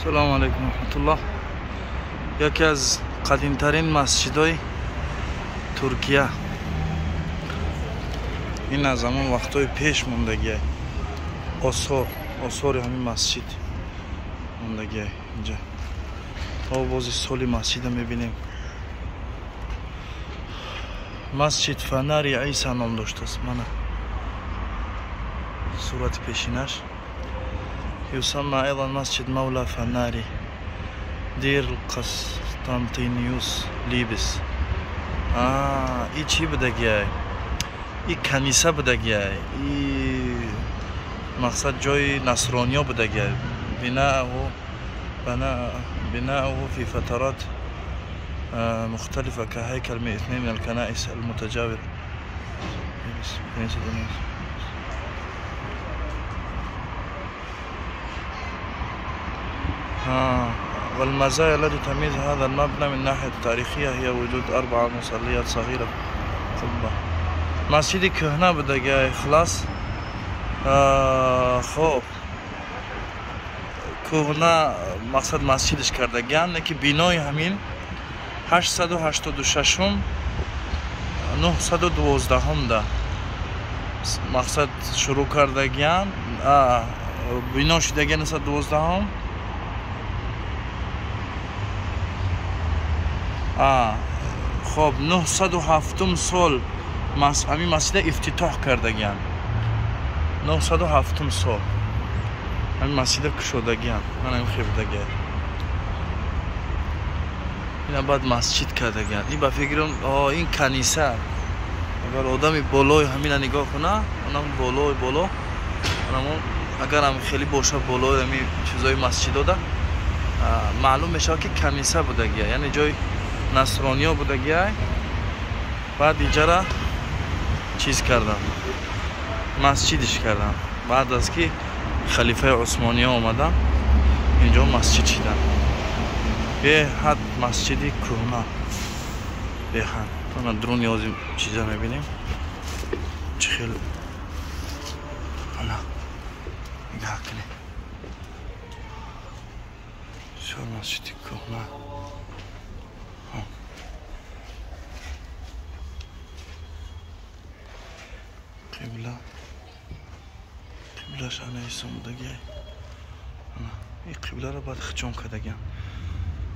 Салому алайкум раҳматуллоҳ. Яке аз қадимтарин масҷидҳои Туркия. Ин аз ҳамон вақтҳои пеш мондагиай. Осори ҳамин масҷид мондагиай инҷа. Бози соли масҷида мебинем. Масҷид Фанари Иса ном доштааст. Мана сурати пешинаш. يسمى أيضا مسجد مولى فناري دير قسطنطينيوس ليبس. ای چی بدگیای؟ ای کنیسه بدگیای. ای مقصد جای نصرانیا بدگیای. بناؤه في فترات مختلفة كهيكل من اثنين من الكنائس المتجاورة. كنيسة الناس. والمزايا التي تميز هذا المبنى من ناحية التاريخية هي وجود 4 مصليات صغيرة في القبة. مسجد كهنة بدقاي خلاص. خب کهنه مقصد مسجدش کردگیان که بینای همین 886 912 ده مقصد شروع کردگیان بنا شدگیان 912. خب 907 сол ҳамин масҷида ифтитоҳ кардагиан. 907 сол ҳамин масҷида кушодагиан. Ман ҳамин хебдагиан. Ина баъд масҷид кардагиан. Ин ба фикрам ин каниса. Агар одами болои ҳамина нигоҳ куна, онам болои боло, онамон агар ҳам хеле боша болои ҳамин чизои масҷидода маълум мешавад ки каниса будагия, яъне ҷои насрониё будагиай. Баъд иҷара чиз кардам, масҷидиш кардам. Баъд аз ки халифаи Усмониё омадам, инҷо масҷид шидам. Беҳад масҷиди кӯҳна, беҳад. Ана дуруни ҳозир чиза мебинем, чӣ хел. Ана нигоҳ кунед, бисёр масҷиди кӯҳна. Қибла, қиблаш ана исомудагиай. Ана ин қибларо баъд хичон кардагиам.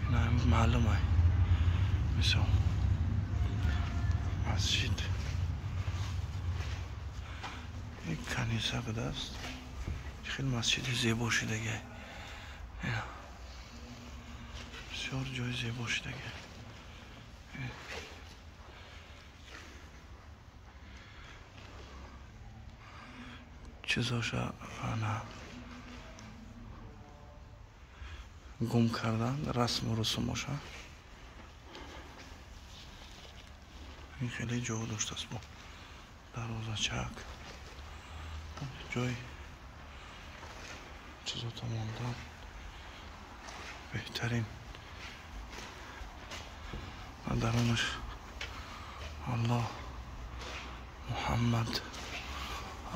Ина маълум ай. Мисол масҷид ин каниса будааст. Хеле масҷиди зебо шудагиай. Ина бисёр ҷои зебо шудагиай. Чизоша ана гум кардан, расму русумоша. Ин хеле ҷо доштааст бо дарвозачак, ҷои чизото мондан беҳтарин. Ва дарунаш Аллоҳ, Муҳаммад,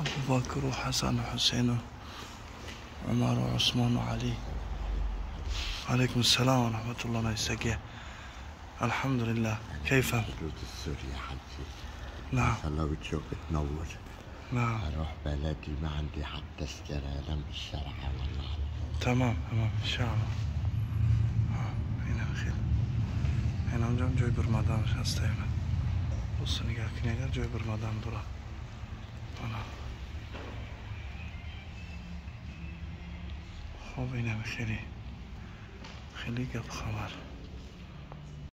Абубакр ва Ҳасан ва Ҳусейн ва Умар ва Усмон ва Алӣ. عليكم السلام ورحمة الله. نيساكي الحمد لله. كيف؟ سوريا حجي. نعم. الله وجهك تنور. نعم. اروح بلدي ما عندي حتى تذكرة لم بالشرع والله. تمام تمام ان شاء الله. هنا خير. هنا جام جوي برمضان هستیم. بص نگاه کنی اگر جوی برمضان داره. انا خب اینم خیلی خیلی گپ خبر.